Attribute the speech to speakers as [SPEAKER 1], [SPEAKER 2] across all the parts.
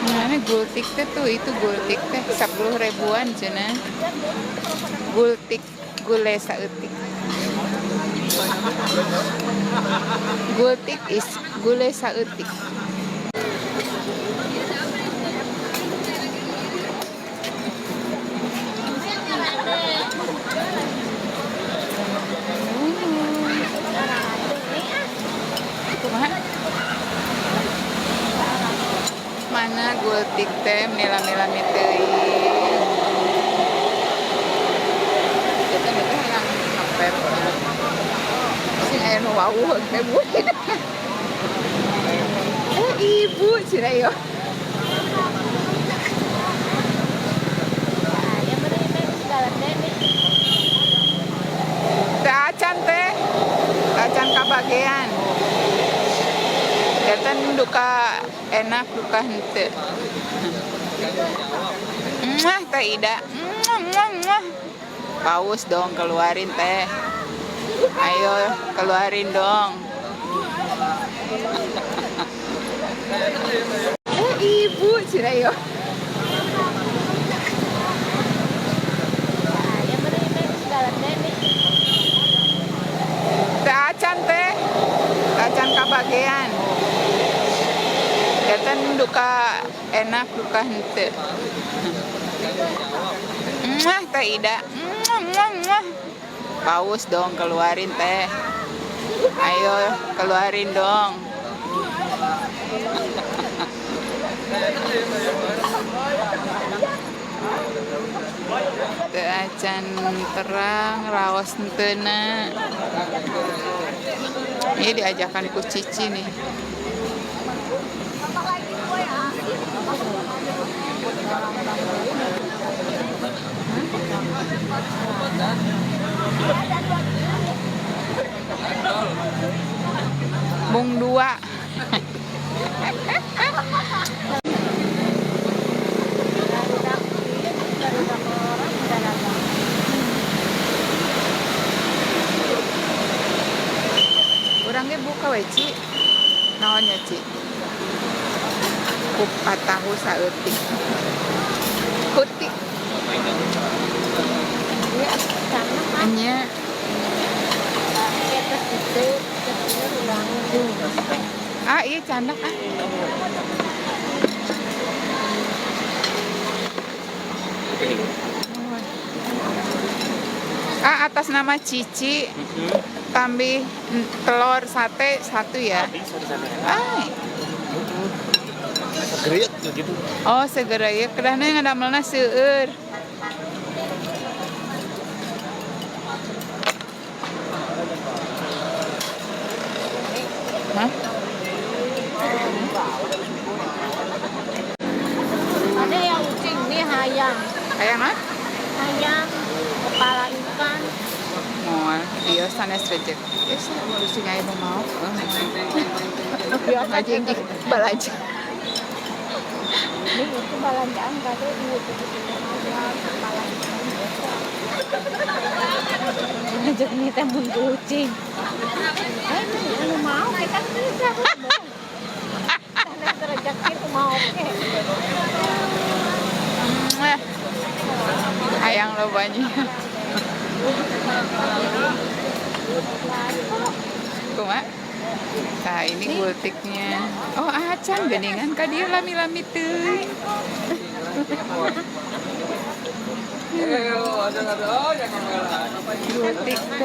[SPEAKER 1] Nah, ini gultik teh tuh, itu gultik teh 10 ribuan cenah. Gultik, gule saeutik. Gultik is gule saeutik. Kumaha? Mana gultik teh mila-mila teuing. Kita teh hayang ngepep. Sing aya nu wawuh teh bu. Eh ibu cenah yo. Teh acan teh. Teh acan kabagean. Janten duka enak duka henteu. Muah teh Ida. Muah muah muah. Paus dong keluarin teh. Ayo keluarin dong. Eh ibu cenah yo. Teh acan teh. Teh acan kabagean. Janten duka enak duka henteu. Muah teh Ida. Muah muah muah. Paus dong keluarin teh. Ayo keluarin dong. Teu acan terang raos henteuna. Ini diajakan ku Cici nih. Mung dua. Urangnya buka we, Ci. Naon ya, Ci? Kupat tahu saeutik. Hutik. Nya. Ah, iya candak ah. Ah, atas nama Cici. Tambih telur sate satu ya. Ah.
[SPEAKER 2] Segera gitu.
[SPEAKER 1] Oh, segera ya. Kedahna ngadamelna seueur. Hah?
[SPEAKER 3] Ada yang ucing nih hayam.
[SPEAKER 1] Hayam apa?
[SPEAKER 3] Hayam kepala ikan.
[SPEAKER 1] Moal, iya sanes rejek. Ya sih aya nu mau. Ngajeng balanja.
[SPEAKER 3] Ini itu balanjaan kado duit itu ayam kepala ikan. Ngajak nih teh mun kucing. Lu mau kita bisa. Sanes rejeki nu mau oke.
[SPEAKER 1] Hayang lobanya. Kumaha? Nah, ini gultiknya. Oh, acan geningan ka dieu lami-lami teuing. Gultik teh.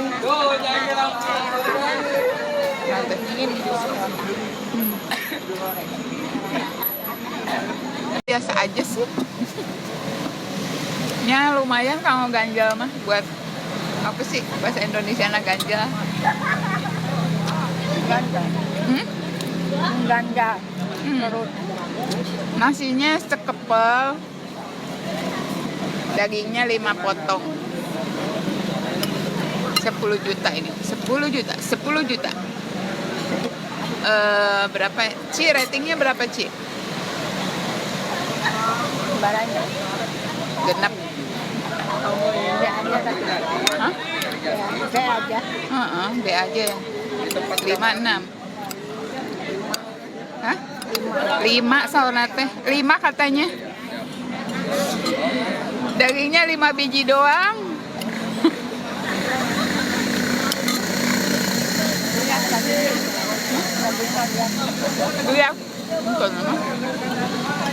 [SPEAKER 1] Biasa aja sih. Ya lumayan kalau ganjal mah buat apa sih bahasa Indonesia na ganjal?
[SPEAKER 3] Ganjal.
[SPEAKER 1] Hmm?
[SPEAKER 3] Ganjal.
[SPEAKER 1] Perut. Nasinya sekepel. Dagingnya 5 potong. 10 juta ini. 10 juta, 10 juta. Berapa? Ci, ratingnya berapa, Ci?
[SPEAKER 3] Barangnya.
[SPEAKER 1] Genap.
[SPEAKER 3] B aja tadi.
[SPEAKER 1] Hah?
[SPEAKER 3] B aja.
[SPEAKER 1] Heeh, B aja ya. 5 6. Hah?
[SPEAKER 3] 5
[SPEAKER 1] 5 saurna teh. 5 katanya. Dagingnya 5 biji doang. Iya. Bukan, mah.